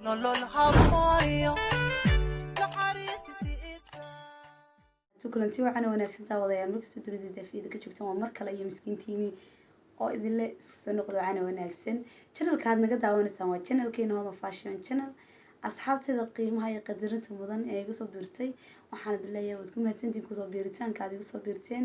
Nolol habbooniyo naxariisi siisa. Kulanti waxaana wanaagsan daawadayaal markastoo dunida daafiyada ka joogtaan. Waa mar kale iyo miskiintiinii oo idinle iska noqdo waxaana wanaagsan. Channelka aad naga daawanaysaan waa channelkeena Hodan Fashion Channel. Asxaabteeda qiimaha iyo qadarinta mudan ee igu soo biirtay, waxaan idin leeyahay waad ku mahadsantihiin kusoo biiritaanka aad igu soo biirteen,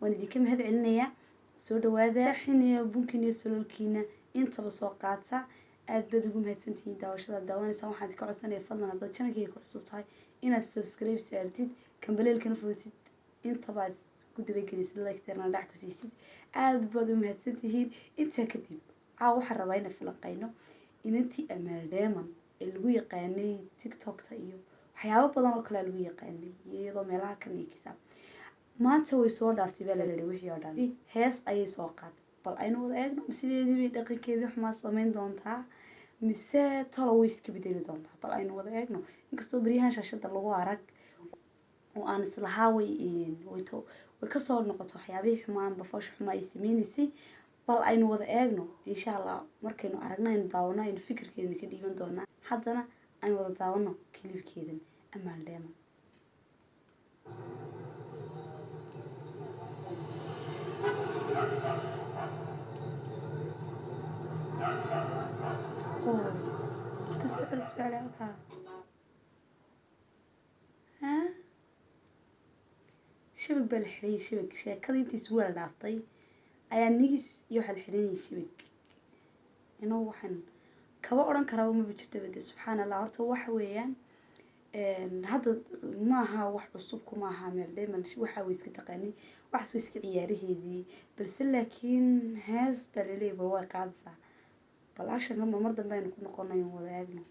waan idinka mahad celinayaa. Soo dhawaada, xiniyo bunkiina iyo saloolkiina intaba soo qaata. Aad baad ugu mahadsantihiin daawashada aad daawanaysaan. Waxaan idinka codsanaya, fadlan, haddaad channelkayga ku cusub tahay, inaad subscribe saartid, kambaleelkana furitid, intaba aad ku dabagelisid, like-tana dhac ku siisid. Aad baad u mahadsantihiin. Intaa kadib, caawa waxaan rabaa inaan falanqeyno inantii Amaal Dheeman ee lagu yaqaanay TikTokta iyo waxyaabo badan oo kale lagu yaqaanay, iyo iyadoo meelaha ka niikisa. Maanta way soo dhaaftay baa la yihi wixii oo dhan, hees ayay soo qaatay. Bal aynu wada eegno, sideedii bay dhaqankeedii xumaa samayn doontaa mise tolo way iska bedeli doontaa? Bal aynu wada eegno. Inkastoo beryahan shaashada lagu arag oo aan islahaa way kasoo noqoto waxyaabihii xumaanba foosha xumaa ay sameynaysay, bal aynu wada eegno. Insha Allah markaynu aragno, aynu daawano, aynu fikirkeedana ka dhiiban doonaa. Haddana aynu wada daawano clipkeedan Amaal Dheeman. Kasoo celi, kasoo celi halkaa. Ha, shabag baa la xidhanyay, shabag. Sheekada intii suwaal dhaaftay ayaa nigis iyo waxaa la xidhanyay shabag. Inagu waxaan kaba odhan karaaba maba jirtaba de. Subxaan Allah, horta waxa weeyaan hadda maaha wax cusub, kuma aha Meel Dheeman. Waxa way iska taqaanay, waxaas way iska ciyaaraheedii, balse laakiin hees baa laleeyahy. Bal way qaadaysaa, bal actionka ma mar dambe aynu ku noqonayo, wada eegno.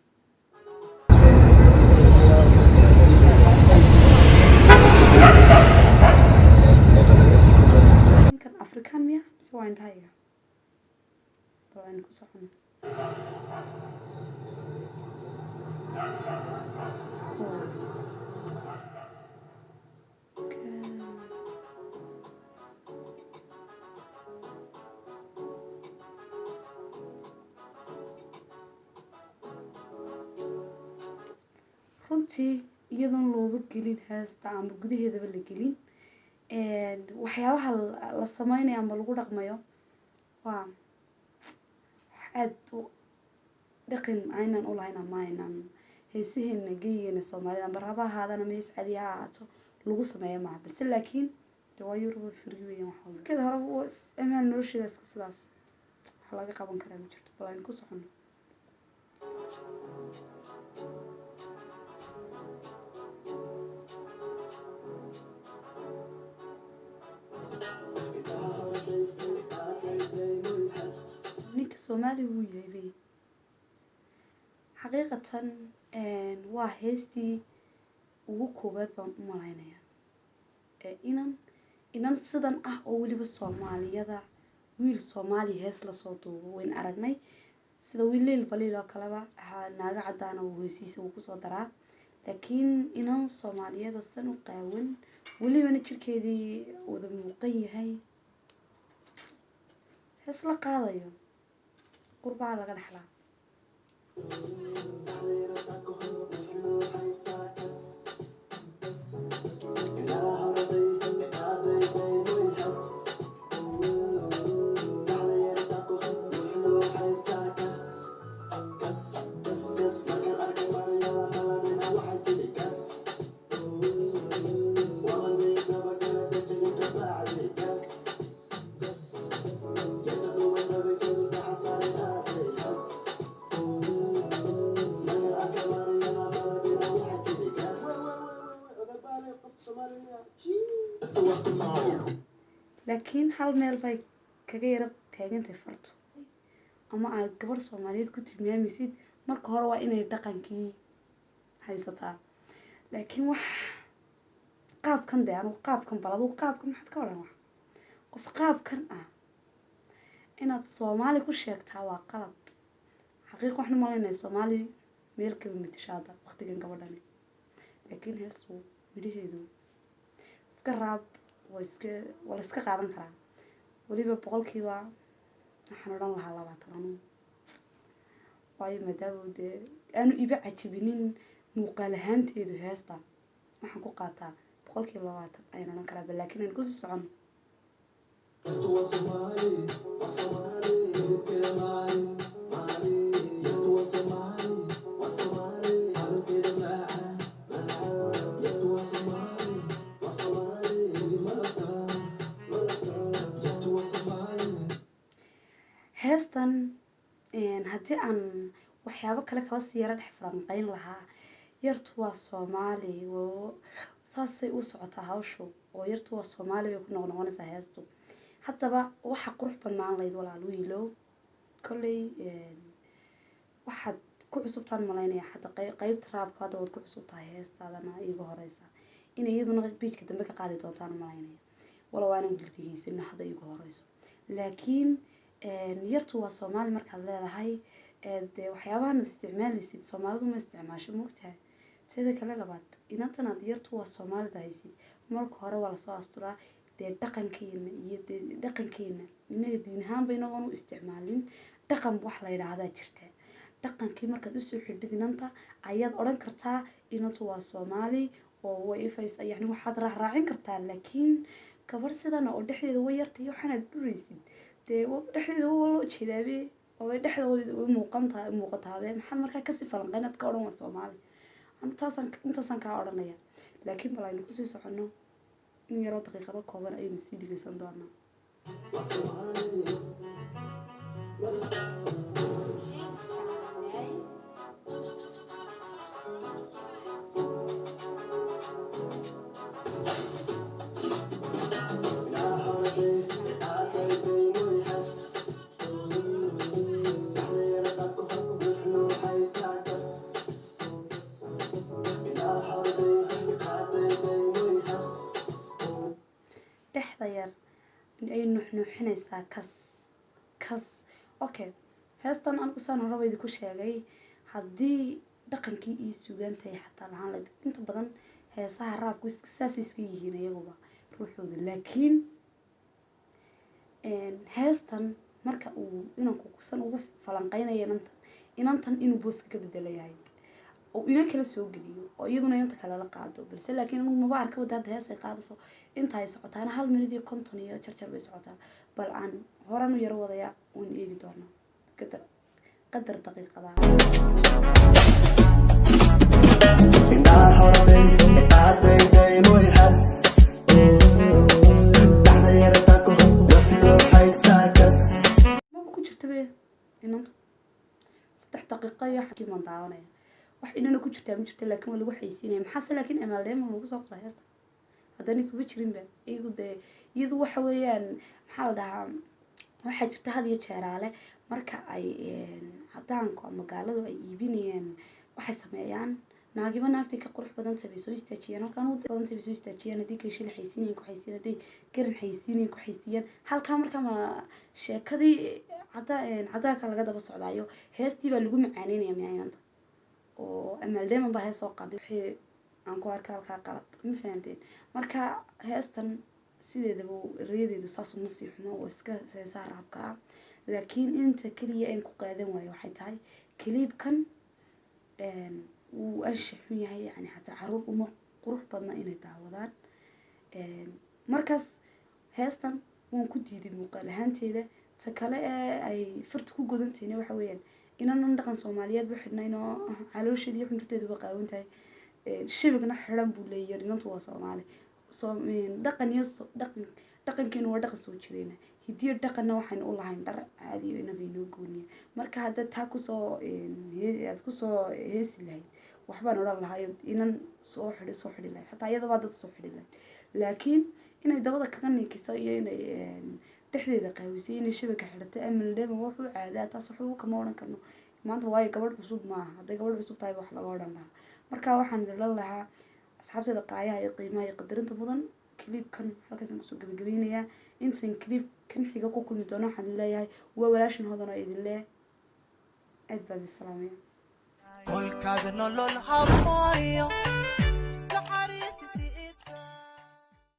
Ninkan Afrikaan miya mise waa indhahayga? Bal aynu ku socono. Okay. Runtii iyadoon looba gelin heesta ama gudaheedaba la gelin, waxyaabaha la sameynayo ama lagu dhaqmayo waa wax aada u dhaqan aynan u lahayn ama aynan heesaheena geyigeena Soomaalida amba raba ahaadana ama hees caadi ha ahaato lagu sameeyo maaha. Balse laakiin de waa Yurub, free weeyaan wax walba. Keeda hore waa Amaal nolosheeda iska sidaas, wax laga qaban karaa ma jirto. Bal aynu ku socono. Ninka Soomaali wuu yahay bay. Xaqiiqatan waa heestii ugu koowaad baan u malaynayaa ee inan sidan ah oo weliba Soomaaliyada, wiil Soomaali hees lasoo duubo. Wayn aragnay sida wiil Leel Baliil oo kaleba naago cadaana uu heesiisa uu kusoo daraa, laakiin inan Soomaaliyada san u qaawan, welibana jirkeedii wada muuqan yahay, hees la qaadayo, qurbaa laga dhexlaa. Laakiin hal meel bay kaga yaro taagantahay farto ama aad gabadh Soomaaliyeed ku tilmaamaysid, marka hore waa inay dhaqankii haysataa. Laakiin wax qaabkan dee anugu qaabkan, bal adugu qaabkan maxaad ka odhan? Wax qof qaabkan ah inaad Soomaali ku sheegtaa waa qalad. Xaqiiq waxaan u malaynaya Soomaali meel kaba matasha hadda waqtigan gabadhani. Laakiin heestu midhaheedu iska raab, waa la iska qaadan karaa. Weliba boqolkiiba waxaan odhan lahaa 20 anugu, waayo maadaama dee Aanu iba cajabinin muuqaal ahaanteedu. Heesta waxaan ku qaataa 20% ayaan odhan karaa, bal laakiin aynu kusii socono. Yartu waa Soomaali, waa Soomaali, hilibkeeda maali, maali. Yartu waa Soomaali, waa Soomaali, hadalkeeda macaan, macaan. Yartu waa Soomaali, waa Soomaali, sidii malabka, malabka. Yartu waa Soomaali. Heestan haddii aan waxyaabo kale kaba sii yaro dhex falanqeyn lahaa, yartu waa Soomaali oo saasay u socotaa hawshu, oo yartu waa Soomaali bay ku noqnoqonaysaa heestu. Haddaba waxa qurux badnaan lahayd, walaal wiilow, kolley waxaad ku cusubtaan malaynaya hadda qeybta raabka, hadda waad ku cusub tahay, heestaadana iiga horeysa inay iyaduna biijka dambe ka qaadi doontaan malaynaya, walow aanan weli dhegeysanin hadda iiga horeyso. Laakiin yartu waa Soomaali markaad leedahay, dee waxyaabahan aad isticmaalaysid Soomaalidu ma isticmaasho, moogtahay? Teeda kale labaad, inantan aad yartu waa Soomaalida haysid, marka hore waa lasoo asturaa. Dee dhaqankeena iyo dee dhaqankeena inaga diin ahaanba inagoon u isticmaalin dhaqan wax la yidhaahdaa jirta. Dhaqankii markaad usoo xidhid inanta ayaad odhan kartaa inantu waa Soomaali oo way ifaysa, yani waxaad raacraacin kartaa. Laakiin gabarh sidan oo dhexdeeda way yartay waxaanaad dhuraysid, dee dhexdeeda waa loo jeedaabe, waabay dhexda way muuqan tahay, muuqataabe. Maxaad markaa kasii falanqeynaad ka odhan waa Soomaali? Anu taasaan intaasaan kaa odhanaya. Laakiin bal aynu kusii soconno, in yaroo daqiiqado kooban ayaynu sii dhegeysan doonaa. Waa Soomaali. Indhaha hore aaday muy xas. Dhexda yarada ku nuuxnuuxaysaa kas. Indhaha hore aaday muy xas. Dhexda yar ay nuuxnuuxinaysaa kas kas. Okay, heestan anigu saan horeba idinku sheegay, haddii dhaqankii iyo sugaantahay xataa lahaan lahayd, inta badan heesaha raabku saasay iska yihiin iyaguba ruuxooda. Laakiin heestan marka uu inanku san ugu falanqeynayo inantan inuu booska ka bedelayahay oo inan kala soo geliyo oo iyaduna inanta kale la qaado, balse laakiin anigu maba arka wada hadda hees ay qaadayso. Inta ay socotaana 1 minute iyo 50 iyo jarjar bay socotaa. Bal aan horan u yaro wadaya, waan eegi doonaa qadar qadar daqiiqadaha. Indhaha hore aaday muy xas. Dhexda yarada ku nuuxnuuxaysaa kas. Maba ku jirta be inantu, 3 daqiiqo iyo xakii baan daawanaya, wax inana ku jirtaa ma jirta. Laakiin waa lagu xaysiinaya. Maxaase laakiin amaaldheema lagu soo qoray heesta haddana kuma jirinba iyagu? Dee iyadu waxa weeyaan, maxaa la dhahaa, waxaa jirta had iyo jeeraale marka ay cadaanku ama gaaladu ay iibinayaan, waxay sameeyaan naagiba naagtay ka qurux badan tahay bay soo istaajiyaan halkaan ugu badan tahay bay soo istaajiyaan. Haddii gayshil xaysiinayan ku xaysiiyaan, haddii garan xaysiinayan ku xaysiiyaan halkaa. Marka ma sheekadii cadaanka laga daba socdaayo, heestii baa lagu macaaneynaya miyaa inanta oo amaaldheeman baa hees soo qaaday? Wixii aan ku arka halkaa qalad, ma fahanteen? Marka heestan sideedaba erayadeedu saas uma sii xumo, oo iska heesaha raabka ah. Laakiin inta keliya aan ku qaadan waayo waxay tahay clipkan wuu anshax xun yahay, yani xataa caruur uma qurux badna inay daawadaan. Markaas heestan waan ku diiday muuqaal ahaanteeda. Ta kale ee ay farta ku godantahayna waxa weeyaan inanan dhaqan Soomaaliyeed ba xidhnayn oo caloosheeda iyo xundhurteeduba qaawan tahay, shibigna xidhan buu leeyahay. Inantu waa Soomaali. Dhaqan iyo dhaqan, dhaqankeenu waa dhaqan soo jireena, hidiyo dhaqanna waxaynu u lahayn dhar caadi oo inaga inoo gooniya. Marka haddaad taa kusoo aad kusoo heesi lahayd, waxbaan odhan lahayo, inan soo xidhi soo xidhi lahayd, xataa iyadabaa dad soo xidhi lahayd. Laakiin inay dabada kaga ninkiso iyo inay dhexdeeda qaawisay, inay shabaka xidhatay amaldhema wuxuu caadaa, taas waxba kama odhan karno maanta, waayo gabadh cusub maaha. Hadday gabadh cusub tahay wax laga odhan lahaa. Marka waxaan idin lahaa, asxaabteeda qaayaha iyo qiimaha iyo qadarinta mudan, clipkan halkaasaan kusoo gabagabeynayaa. Intan clip kan xiga ku kulmi doono, waxaan idin leeyahay waa walaashin Hodan oo idin leh aad baan idin salaamaya. Kolkaad nolol harmoniyo naxariisi.